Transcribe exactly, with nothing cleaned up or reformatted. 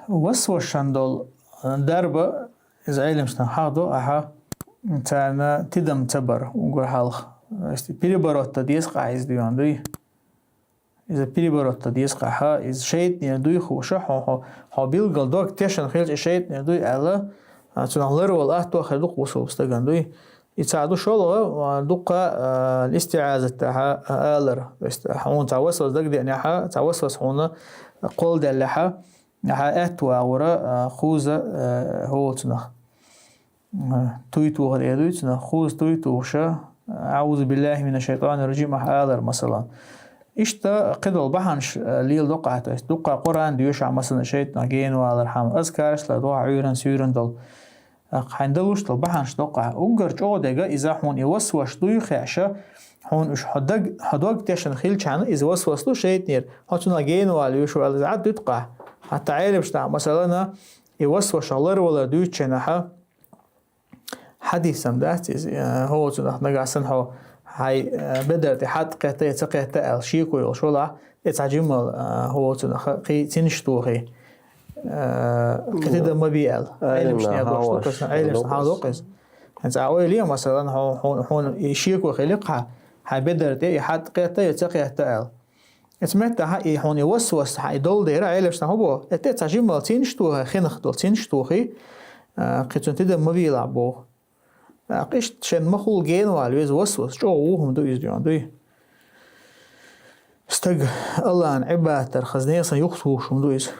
Васвашан долу дарба, иза Ӏелимашна хьахдо ахьа, царна тидам ца бар уггар хьалха. Переборотта деза къа иза дуьйна дуй. Иза переборотта деза къа хьа, иза шайтӀанера дуй хууша, хьо, хьо, хьо билггал дог тешан хилча шайтӀанера дуй аьлла, цунах ларвала атто хир ду кхусул стаган дуй. И ца ду шолгӀа, дуккха истиӀазат ахьа алар. То есть хьуна ца васвас дагдеънехьа, ца васвас хьуна кхолделлехьа, ахьа аьтту агӀора, кхуза, хӀоцунах. Туй тухар э дуй цунах, кхуза туй тухуша, «Аузу биллахи мина шайтани раджим» ахьа алар, масалан. Иштта кхидол бахьанаш лела доккха, то есть дуккха Къуръан доьшахь, масалан, шайтӀанах генавалар хьама, азкараш ла дохьа Ӏуьйран, суьйран дол. Хьайн далуш дол бахьанаш доккха. Уггар чӀогӀа дега иза хьуна и васваш дуй хеша, хьуна уьш хьо даг, хьо дог тешан хилчана, иза васвас ду шайтӀанера. Хьо цунах генавала вуьш вала иза Ӏад дуьткъа. Хьатта Ӏелимашна, масалана, и васваша ларвалар дуьйцученахьа, хьадисам дац иза, хӀоцунах нагахь санна хьо хьай бедар тӀе хьатӀ кхетта я ца кхетта аьлла, шеко йолуш валахь, тӀе цхьа жимал хӀоцунах кхий цинаш тухий. Кхетида ма би аьлла. Ӏелимашна я доккхуш, Ӏелимашна хьалдоккху иза. ХӀинца а ойла е, масалан, хьо, хьо, хьуна и шеко хили кхьа, хьай бедар тӀе и хьатӀ кхетта я ца кхетта аьлла. Эца меттахьа и хьуна и васвас хьа и долу дера, Ӏелашна хӀу бо, э, тӀе цхьа жимал цинаш тухий, хинах долу цинаш тухий, кхин цунна тидам ма вийлахь боху. Къишта шен махул генавала веза васвас, чӀогӀа вухам ду иза дуьйна дуй. Стаг Аллахьан Ӏибадатар хаза несан юхатухуш хӀума ду иза.